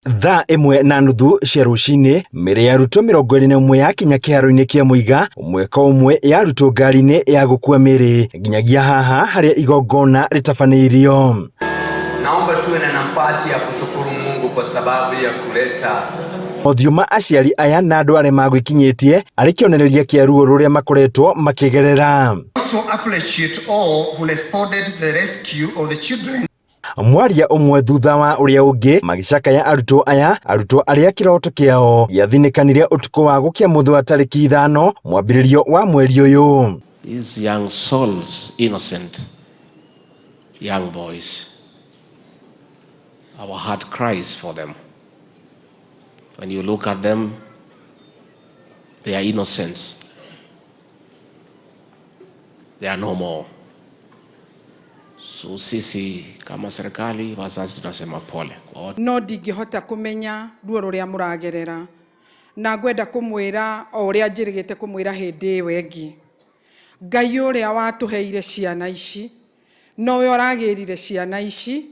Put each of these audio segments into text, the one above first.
Thaa ĩmwe na nuthu cia rũcinĩ, mĩĩrĩ ya arutwo 21 yakinya kĩharo-inĩ kĩa Muiga, ũmwe kwa ũmwe yarutwo ngari-inĩ ya gũkua mĩĩrĩ nginyagia haha harĩa igongona rĩtabanĩirio. Naomba tuwe na nafasi ya kushukuru Mungu kwa sababu ya kuleta Mothiũ ma aciari aya na andũ arĩa magwĩkinyĩtie arĩ kĩonereria kĩa ruo rũrĩa makoretwo makĩgerera. Also appreciate all who responded to the rescue of the children. Mwaria ũmwe thutha wa ũrĩa ũngĩ magĩcakaya arutwo aya, arutwo arĩa kĩroto kĩao gĩathinĩkanire ũtukũ wa gũkĩa mũthĩ wa tarĩki 5 mwambĩrĩrio wa mweri ũyũ. These young souls, innocent young boys, our heart cries for them. When you look at them, their innocence, they are no more. So sisi kama serikali, wazazi tunasema pole kwa wote. No ndingĩhota kũmenya ruo rũrĩa mũragerera, na ngwenda kũmwĩra o ũrĩa njĩrĩgĩte kũmwĩra hĩndĩ ĩyo ĩngĩ. Ngai ũrĩa watũheire ciana ici nowe ũragĩrire ciana ici,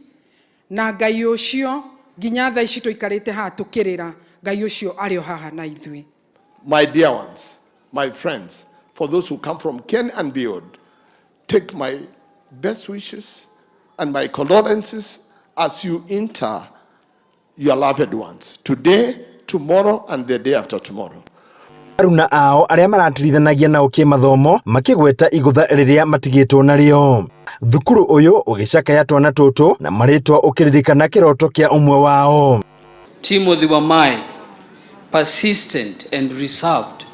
na Ngai ũcio nginya thaa ici tũikarĩte haha tũkĩrĩra, Ngai ũcio arĩ o haha na ithuĩ. My dear ones, my friends, for those who come from Ken and beyond, take my best wishes and my condolences as you enter your loved ones today, tomorrow, and the day after tomorrow. Aruna ao arĩa maratirithanagĩa nao kĩmathomo makĩgweta igũtha rĩrĩa matigĩtwo narĩo. Thukuru ũyũ ũgĩcakaya twana tũtũ na marĩtwa ũkĩririkana kĩroto kĩa ũmwe wao. Timothy Wamai, persistent and reserved.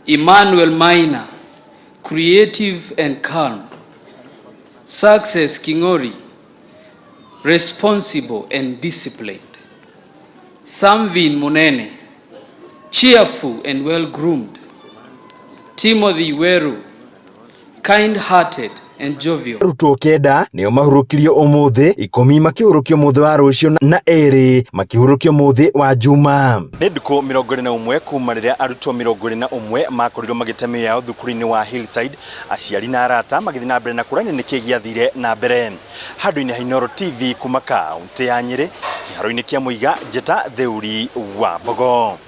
Emmanuel Maina, creative and calm. Success Kingori, responsible and disciplined. Samvin Munene, cheerful and well-groomed. Timothy Weru, kind-hearted and jovial. Arutwo 9 nĩo mahurũkirio ũmũthĩ, 10 makĩhurũkio mũthĩ wa rũciũ na 2 makĩhurũkio mũthĩ wa Juma. Nĩ ndukũ 21 kuma rĩrĩa arutwo 21 makorirwo magĩte mĩoyo yao thukuru-inĩ wa Hillside, aciari na arata magĩthiĩ na mbere na kũrania nĩkĩ gĩathire na mbere. Handũ-inĩ ha Inooro TV kuma kaũntĩ ya Nyĩrĩ, kĩharo-inĩ kĩa Muiga, Njĩta Theuri wa Mbogo.